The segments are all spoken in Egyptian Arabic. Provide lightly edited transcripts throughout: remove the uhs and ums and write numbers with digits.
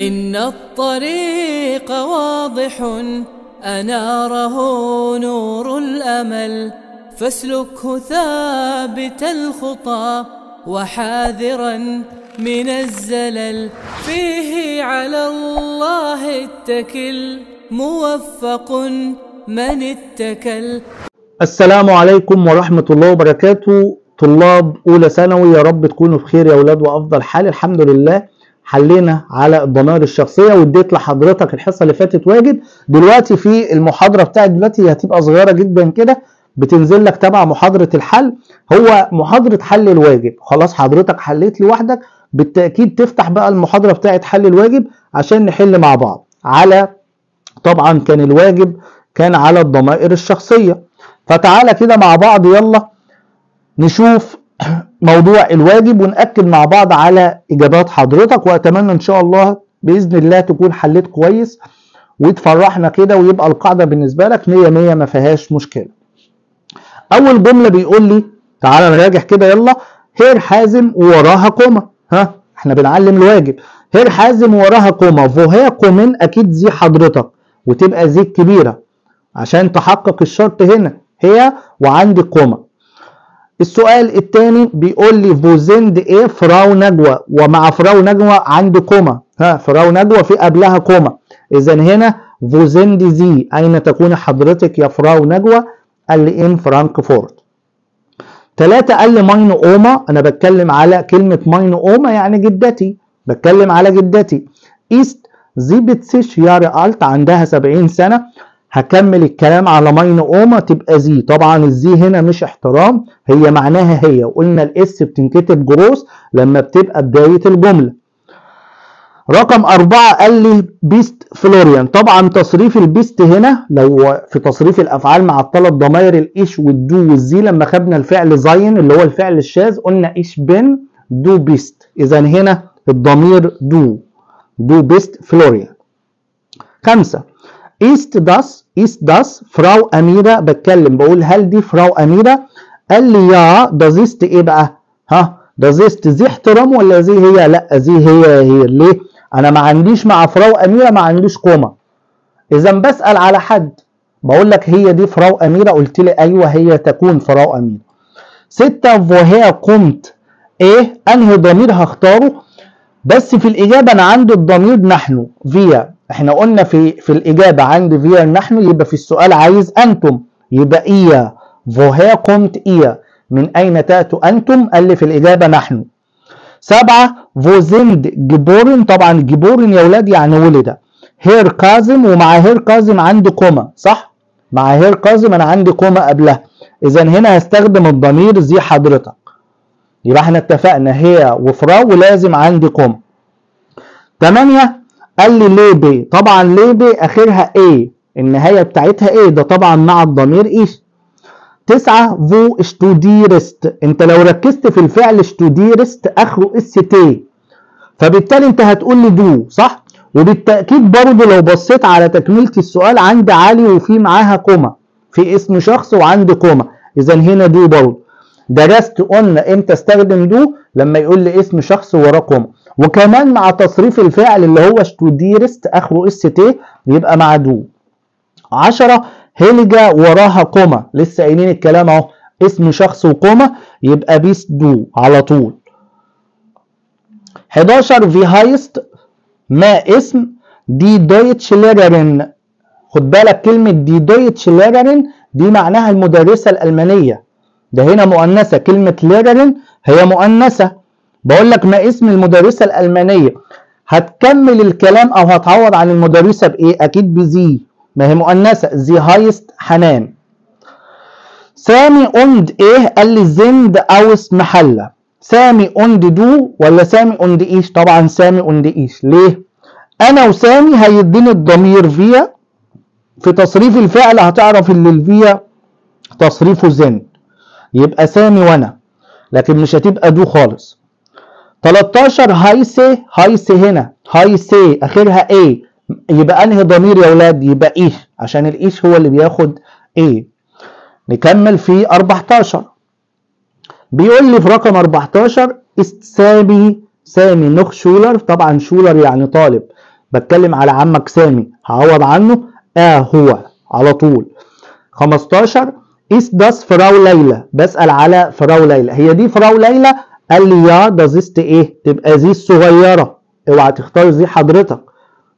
إن الطريق واضح أناره نور الأمل، فاسلكه ثابت الخطى وحاذرا من الزلل، فيه على الله اتكل، موفق من اتكل. السلام عليكم ورحمة الله وبركاته. طلاب أولى ثانوي، يا رب تكونوا بخير يا أولاد وأفضل حال. الحمد لله حلينا على الضمائر الشخصية، واديت لحضرتك الحصة اللي فاتت واجب. دلوقتي في المحاضرة بتاعت دلوقتي هتبقى صغيرة جدا كده، بتنزل لك تبع محاضرة الحل، هو محاضرة حل الواجب. خلاص حضرتك حليت لوحدك، بالتأكيد تفتح بقى المحاضرة بتاعت حل الواجب عشان نحل مع بعض. على طبعا كان الواجب كان على الضمائر الشخصية، فتعالى كده مع بعض يلا نشوف موضوع الواجب ونأكد مع بعض على إجابات حضرتك، وأتمنى إن شاء الله بإذن الله تكون حليت كويس وتفرحنا كده، ويبقى القاعدة بالنسبة لك 100 100 ما فيهاش مشكلة. أول جملة بيقول لي تعالى نراجع كده يلا، Herr حازم ووراها Komma. ها احنا بنعلم الواجب. Herr حازم ووراها Komma، woher kommen أكيد Sie حضرتك، وتبقى Sie الكبيرة عشان تحقق الشرط هنا، Herr وعندي Komma. السؤال الثاني بيقول لي wo sind ايه Frau نجوى، ومع Frau نجوى عندي Komma. ها Frau نجوى في قبلها Komma، اذا هنا wo sind Sie، اين تكون حضرتك يا Frau نجوى؟ قال لي in فرانكفورت. ثلاثة قال لي meine Oma، انا بتكلم على كلمة meine Oma يعني جدتي، بتكلم على جدتي. ist 70 Jahre alt، عندها 70 سنة. هكمل الكلام على meine Oma تبقى sie. طبعا ال Sie هنا مش احترام، هي معناها هي، وقلنا ال S بتنكتب groß لما بتبقى بداية الجملة. رقم 4 قال لي bist فلوريان. طبعا تصريف ال bist هنا لو في تصريف الافعال مع الثلاث ضمائر ال ich وال du وال sie، لما خدنا الفعل sein اللي هو الفعل الشاذ قلنا ich bin du bist، اذا هنا الضمير du، du bist فلوريان. 5 ist das، ist das Frau أميرة، بتكلم بقول هل دي Frau أميرة؟ قال لي ja das ist ايه بقى؟ ها das ist sie احترام ولا sie هي؟ لا sie هي هي. ليه؟ انا ما عنديش مع Frau أميرة ما عنديش Komma، اذا بسأل على حد بقول لك هي دي Frau أميرة، قلت لي ايوه هي تكون Frau أميرة. 6 woher kommt ايه؟ انهي ضمير هختاره؟ بس في الإجابة أنا عندي الضمير نحن wir، احنا قلنا في الإجابة عندي wir نحن، يبقى في السؤال عايز أنتم، يبقى ihr. woher kommt ihr، من أين تأتوا أنتم؟ قال لي في الإجابة نحن. 7 wo sind geboren، طبعا geboren يا ولاد يعني ولد. Herr كاظم، ومع Herr كاظم عندي Komma صح؟ مع Herr كاظم أنا عندي Komma قبلها، إذا هنا هستخدم الضمير Sie حضرتك. يبقى احنا اتفقنا Herr و Frau ولازم عندي Komma. 8 قال لي lebe، طبعا lebe اخرها e، النهايه بتاعتها e، ده طبعا مع الضمير ich. 9 wo studierst، انت لو ركزت في الفعل studierst اخره s t، فبالتالي انت هتقول لي du صح؟ وبالتاكيد برضه لو بصيت على تكمله السؤال عندي علي وفي معاها Komma، في اسم شخص وعندي Komma، اذا هنا du برضه. درست قلنا امتى استخدم du؟ لما يقول لي اسم شخص وراه Komma، وكمان مع تصريف الفعل اللي هو studierst اخره s t يبقى مع du. 10 هيلجا وراها Komma، لسه قايلين الكلام اهو، اسم شخص و Komma يبقى bist du على طول. 11 wie heißt ما اسم die Deutschlehrerin، خد بالك كلمة die Deutschlehrerin دي معناها المدرسة الألمانية، ده هنا مؤنثة، كلمة Lehrerin هي مؤنثة. بقول لك ما اسم المدرسة الألمانية، هتكمل الكلام أو هتعوض عن المدرسة بإيه؟ أكيد ب sie، ما هي مؤنثة، sie heißt حنان. سامي und إيه؟ قال لي sind aus محلة. سامي und du ولا سامي und ich؟ طبعا سامي und ich. ليه؟ أنا وسامي هيديني الضمير wir، في تصريف الفعل هتعرف إن ال wir تصريفه sind، يبقى سامي وانا، لكن مش هتبقى du خالص. 13 heiße، heiße هنا heiße اخرها e، يبقى انهي ضمير يا ولاد؟ يبقى ich، عشان ال ich هو اللي بياخد e. نكمل في 14 بيقول لي في رقم 14 ist سامي، سامي noch Schüler، طبعا Schüler يعني طالب، بتكلم على عمك سامي، هعوض عنه هو على طول. 15 ist das Frau ليلى، بسأل على Frau ليلى، هي دي Frau ليلى؟ قال لي ja das ist ايه؟ تبقى sie الصغيرة، اوعى تختار Sie حضرتك،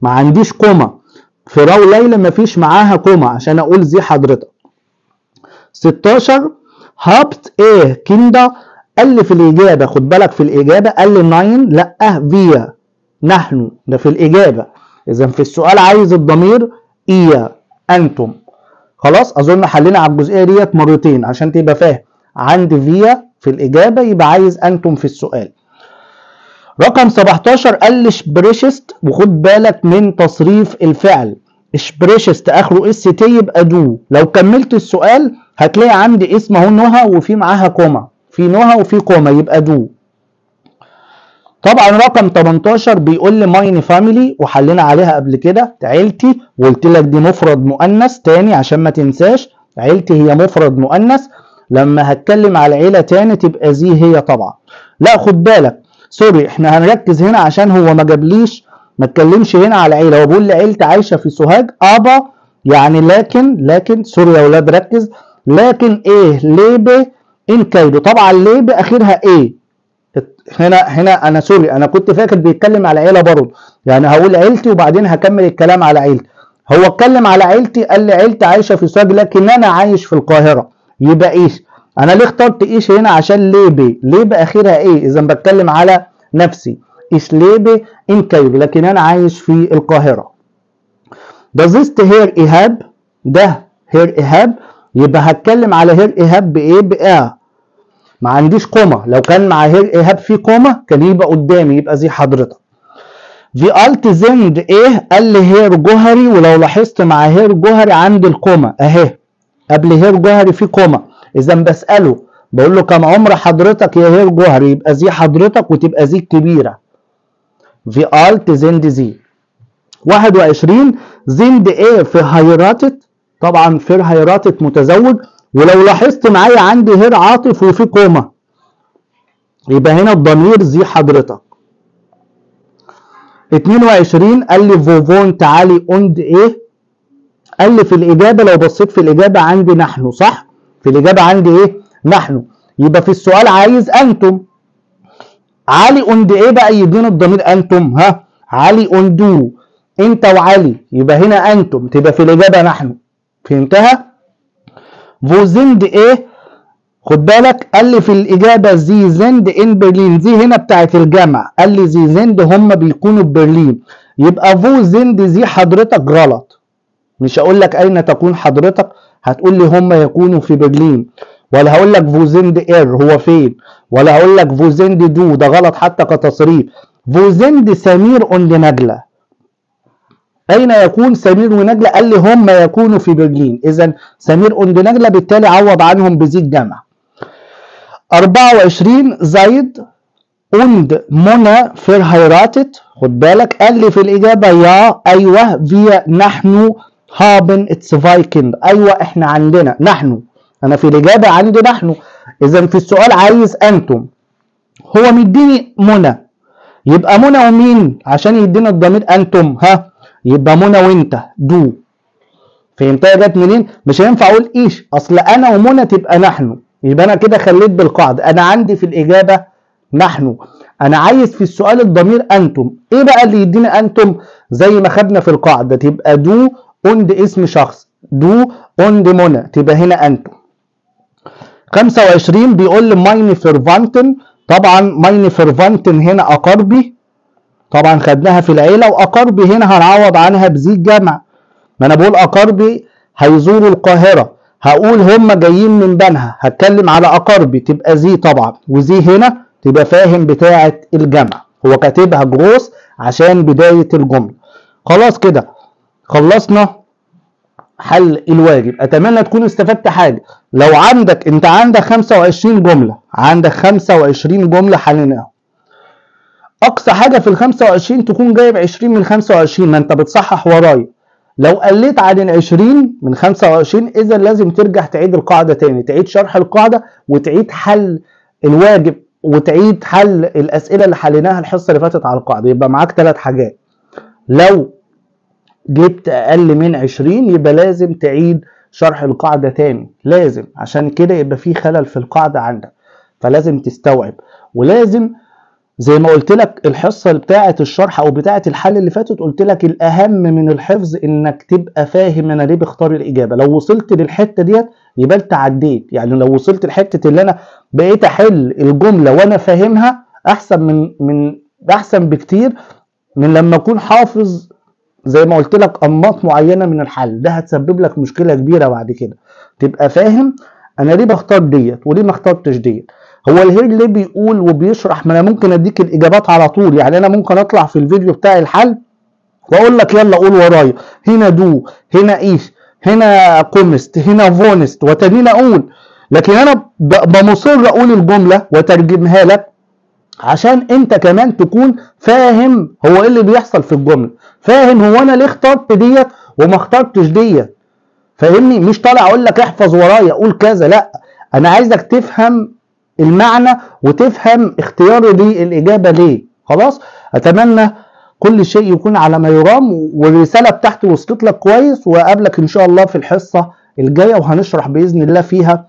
ما عنديش Komma، Frau ليلى ما فيش معاها Komma عشان اقول Sie حضرتك. 16 habt ihr Kinder، قال لي في الإجابة، خد بالك في الإجابة قال لي nein لأ wir نحن، ده في الإجابة، إذا في السؤال عايز الضمير ihr أنتم. خلاص أظن حلينا على الجزئية ديت مرتين عشان تبقى فاهم، عند wir في الإجابة يبقى عايز أنتم في السؤال. رقم 17 قال لي sprichst، وخد بالك من تصريف الفعل، sprichst آخره s t يبقى du، لو كملت السؤال هتلاقي عندي اسم اهو نهى وفي معاها Komma، في نهى وفي Komma يبقى du. طبعا رقم 18 بيقول لي meine Familie، وحلينا عليها قبل كده عيلتي، وقلت لك دي مفرد مؤنث تاني عشان ما تنساش، عيلتي هي مفرد مؤنث، لما هتكلم على عيله تاني تبقى sie هي طبعا. لا خد بالك sorry احنا هنركز هنا عشان هو ما جابليش، ما اتكلمش هنا على عيله، هو بيقول لي عيلتي عايشه في سوهاج aber يعني لكن، لكن sorry يا اولاد ركز، لكن ايه lebe in Kairo، طبعا lebe اخرها ايه هنا انا sorry انا كنت فاكر بيتكلم على عيله برضه، يعني هقول عيلتي وبعدين هكمل الكلام على عيلتي، هو اتكلم على عيلتي قال لي عيلتي عايشه في سوهاج لكن انا عايش في القاهرة، يبقى ich؟ انا ليه اخترت ich هنا؟ عشان lebe، lebe اخرها ايه، اذا بتكلم على نفسي، ich lebe in Kairo لكن انا عايش في القاهرة. das ist Herr ايهاب، ده Herr ايهاب، يبقى هتكلم على Herr ايهاب بايه؟ ب er، ما عنديش Komma، لو كان مع Herr ايهاب في Komma كان يبقى قدامي يبقى Sie حضرتك. wie alt sind ايه؟ قال لي Herr جوهري، ولو لاحظت مع Herr جوهري عند ال Komma اهي، قبل Herr جوهري في Komma، اذا بساله بقول له كم عمر حضرتك يا Herr جوهري، يبقى Sie حضرتك وتبقى Sie الكبيرة. wie alt sind Sie. 21 sind ايه verheiratet، طبعا verheiratet متزوج، ولو لاحظت معايا عندي Herr عاطف وفي Komma، يبقى هنا الضمير Sie حضرتك. 22 قال لي wo wohnt علي und ايه؟ قال لي في الاجابة، لو بصيت في الاجابة عندي نحن، صح؟ في الاجابة عندي ايه؟ نحن، يبقى في السؤال عايز انتم. علي und ايه بقى يدينا الضمير انتم؟ ها علي und du، انت وعلي، يبقى هنا انتم، تبقى في الاجابة نحن. فهمتها؟ wo sind ايه؟ خد بالك قال لي في الاجابة sie sind in Berlin، sie هنا بتاعت الجمع، قال لي sie sind هم بيكونوا في برلين، يبقى wo sind Sie حضرتك غلط، مش هقول لك اين تكون حضرتك، هتقول لي هم يكونوا في برلين، ولا هقول لك wo sind er هو فين، ولا هقول لك wo sind du، ده غلط حتى كتصريف. wo sind سمير und نجله، أين يكون سمير ونجلة؟ قال لي هم يكونوا في برلين، إذا سمير und نجلة بالتالي عوض عنهم ب Sie الجمع. 24 زايد und منى verheiratet، خد بالك قال لي في الإجابة ja أيوه wir نحن haben zwei Kinder، أيوه إحنا عندنا نحن، أنا في الإجابة عندي نحن، إذا في السؤال عايز أنتم، هو مديني منى، يبقى منى ومين عشان يدينا الضمير أنتم؟ ها يبقى منى وانت du. فهمتها جت منين؟ مش هينفع اقول ich، اصل انا ومنى تبقى نحن، يبقى انا كده خليت بالقاعدة، انا عندي في الاجابة نحن، انا عايز في السؤال الضمير انتم، ايه بقى اللي يدينا انتم؟ زي ما خدنا في القاعدة تبقى du und اسم شخص، du und منى، تبقى هنا انتم. 25 بيقول لي meine Verwandten، طبعا meine Verwandten هنا اقاربي، طبعا خدناها في العيلة، واقاربي هنا هنعوض عنها ب Sie الجمع، ما انا بقول اقاربي هيزوروا القاهرة، هقول هم جايين من بنها، هتكلم على اقاربي تبقى Sie طبعا، و Sie هنا تبقى فاهم بتاعه الجمع، هو كاتبها groß عشان بداية الجملة. خلاص كده خلصنا حل الواجب، اتمنى تكونوا استفدت حاجة. لو عندك انت عندك 25 جملة، عندك 25 جملة حليناهم، اقصى حاجة في ال 25 تكون جايب 20 من 25، ما انت بتصحح ورايا. لو قلت عن ال 20 من 25 اذا لازم ترجع تعيد القاعدة تاني، تعيد شرح القاعدة وتعيد حل الواجب وتعيد حل الاسئلة اللي حليناها الحصة اللي فاتت على القاعدة. يبقى معاك 3 حاجات، لو جبت اقل من 20 يبقى لازم تعيد شرح القاعدة تاني، لازم، عشان كده يبقى في خلل في القاعدة عندك، فلازم تستوعب. ولازم زي ما قلت لك الحصة بتاعة الشرح او بتاعة الحل اللي فاتت، قلت لك الاهم من الحفظ انك تبقى فاهم انا ليه بختار الاجابة. لو وصلت للحتة ديت يبقى انت عديت، يعني لو وصلت لحتة اللي انا بقيت احل الجملة وانا فاهمها احسن من احسن بكتير من لما اكون حافظ زي ما قلت لك انماط معينة من الحل، ده هتسبب لك مشكلة كبيرة بعد كده. تبقى فاهم انا ليه بختار ديت وليه ما اخترتش ديت. هو الهير ليه بيقول وبيشرح؟ ما انا ممكن اديك الاجابات على طول، يعني انا ممكن اطلع في الفيديو بتاع الحل واقول لك يلا قول ورايا، هنا du، هنا ich، هنا kommst، هنا wohnst، وتاني اقول، لكن انا بمصر اقول الجملة وترجمها لك عشان انت كمان تكون فاهم هو ايه اللي بيحصل في الجملة، فاهم هو انا ليه اخترت ديت وما اخترتش ديت، فاهمني؟ مش طالع اقول لك احفظ ورايا قول كذا، لا، انا عايزك تفهم المعنى وتفهم اختياري للاجابة ليه. خلاص، اتمنى كل شيء يكون على ما يرام، والرسالة بتاعتي وصلت لك كويس، واقابلك ان شاء الله في الحصة الجاية وهنشرح باذن الله فيها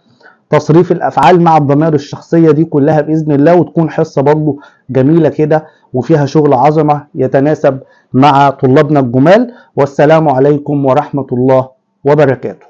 تصريف الافعال مع الضمائر الشخصية دي كلها باذن الله، وتكون حصة برضو جميلة كده وفيها شغل عظمه يتناسب مع طلابنا الجمال. والسلام عليكم ورحمة الله وبركاته.